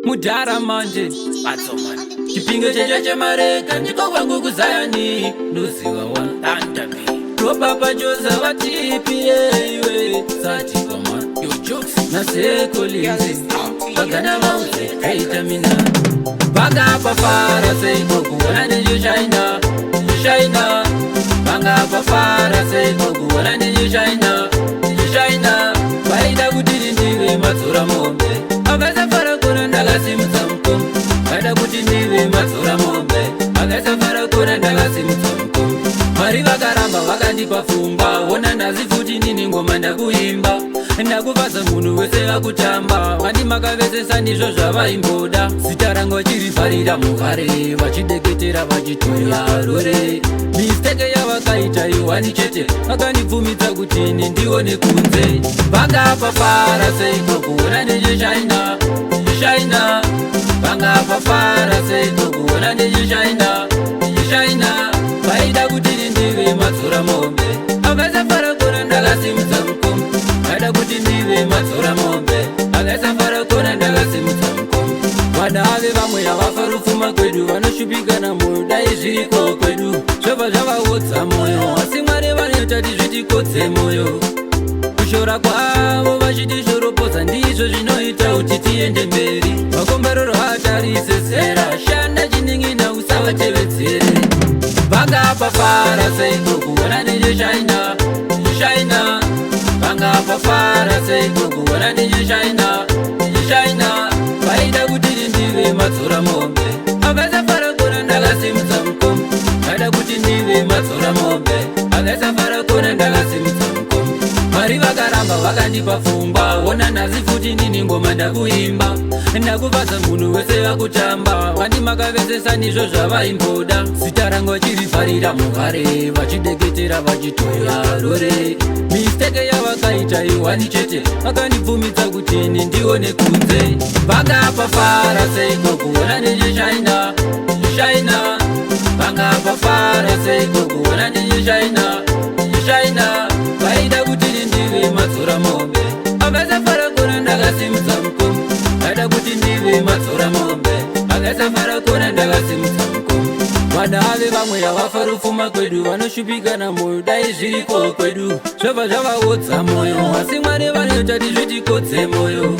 Mudhara manje chipinge cheche chemareka, ndiko kwangu kuzayani, ndoziva wanandami ropapajoza vatipie iwe satikoma nasekolinzi vagana vauze kaitamina vangapafara seiko kuona ndichishaina ndichishaina, vangapafara seiko kuona ndichishaina ndichishaina. Vaida kuti ndive madzora mombe, akasafara kona ndakasimudza mukombe. Vaida kuti ndive madzora mombe, akasafara kona ndakasimudza mukombe. Mwari vakaramba vakandipa pfungwa, ona nhasi futi nini ngoma ndakuimba, ndakufadza munhu wese vakutamba. Vandimakavesesa ndizvo zvavaimboda, zita rangu vachirifarira muvhare, vachideketera vachitoya rore. Mistake yavakaita iwani chete, vakandibvumidza kuti ini ndione kunze. Vangapafara seiko kuona ndichishaina ndichishaina? Vangapafara seiko kuona ndichishaina ndichishaina? Vaida kuti ndive madzora mombe, akasafara kona ndakasimudza mukombe. Vaida kuti ndive madzora mombe, akasafara kona ndakasimudza mukombe. Vana ave vamwe havafa rupfuma kwedu, vanoshupikana mwoyo, dai zviriko kwedu zvobva zvavaodza mwoyo, asi Mwari vanoita tizvitikodze mwoyo. Kushora kwavo vachitishoropoza ndizvo zvinoita kuti tiende mberi. Makomborero atarise zera, shanda chinin'ina usavatevedzere. Vangapafara seiko kuona ndichishaina ndichishaina? Vangapafara seiko kuona ndichishaina ndichishaina? Vaida kuti ndive madzora mombe, akasafara kona ndakasimudza mukombe. Vaida kuti ndive madzora mombe, akasafara kona ndakasimudza mukombe. Mwari vakaramba vakandipa pfungwa, ona nhasi futi nini ngoma ndakuimba, ndakufadza munhu wese vakutamba. Vandimakavesesa ndizvo zvavaimboda, zita rangu vachirifarira muvhare, vachideketera vachitoya rore. Mistake yavakaita iwani chete, vakandibvumidza kuti ini ndione kunze. Vangapafara seiko kuona ndichishaina ndichishaina? Vangapafara seiko kuona ndichishaina ndichishaina? Vaida kuti ndive madzora mombe, akasafara kona ndakasimudza mukombe. Vaida kuti ndive madzora mombe, akasafara kona ndakasimudza mukombe. Vana ave vamwe havafa rupfuma kwedu, vanoshupikana mwoyo, dai zviriko kwedu zvobva zvavaodza mwoyo, asi Mwari vanoita tizvitikodze mwoyo.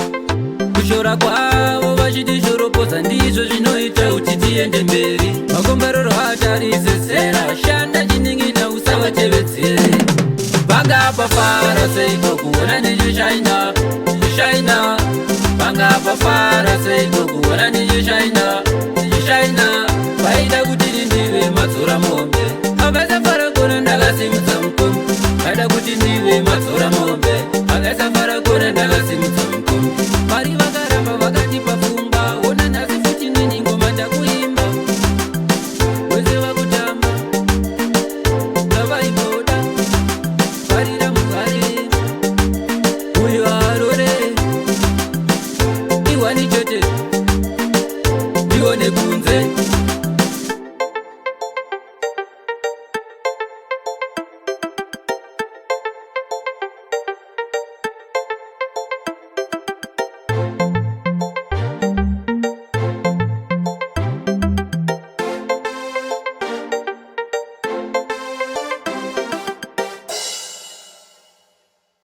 Kushora kwavo vachitishoropoza ndizvo zvinoita kuti tiende mberi. Makomborero atarise zera, shanda chinin'ina usavatevedzere. Vangapafara seiko kuona ndichishaina ndichishaina? Vangapafara seiko?